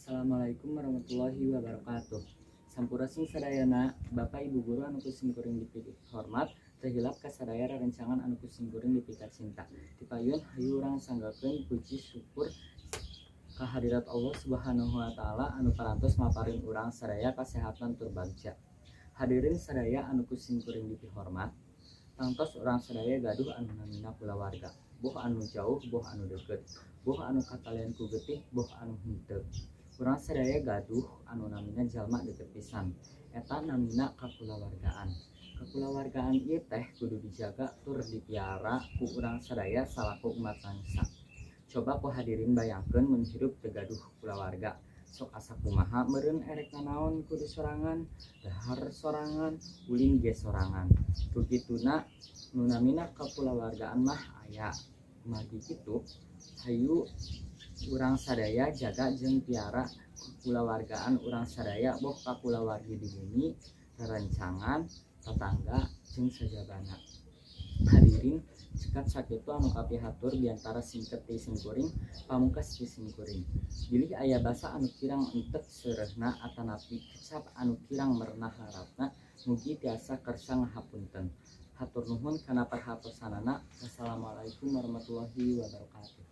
Assalamualaikum warahmatullahi wabarakatuh. Sampurasun sadayana, Bapak Ibu guru anu ku simkuring dipihormat, teu hilap ka sadaya rerencangan anu ku simkuring dipikacinta. Tipayun hayu urang sanggakeun puji syukur kehadirat Allah Subhanahu wa taala anu parantos maparin urang sadaya kasehatan tur bagja. Hadirin sadaya anu ku simkuring dipihormat, tangtos urang sadaya gaduh anu namina kulawarga, boh anu jauh boh anu deukeut, boh anu katalian ku getih boh anu henteu. Urang sadaya gaduh anu namina jalma deukeut pisan, eta namina kakulawargaan. Kakulawargaan ieu teh kudu dijaga tur dipiara ku urang sadaya salaku umat bangsa. Coba ku hadirin bayangkeun mun hirup teu gaduh kulawarga, sok asa kumaha meureun erek nanaon kudu sorangan, dahar sorangan, ulin ge sorangan. Tugituna nu namina kakulawargaan mah aya. Kumargi kitu, hayu urang sadaya jaga jeung piara kakulawargaan urang sadaya boh kakulawargi di bumi, rerencangan, tatangga jeung sajabana. Hadirin, cekap sakitu anu kapihatur biantara singket ti simkuring, pamungkas ti simkuring. Bilih aya basa anu kirang entep seureuhna atanapi kecap anu kirang merenah harapna, mugi tiasa kersa ngahapunten. Hatur nuhun kana perhatosanana. Wassalamualaikum warahmatullahi wabarakatuh.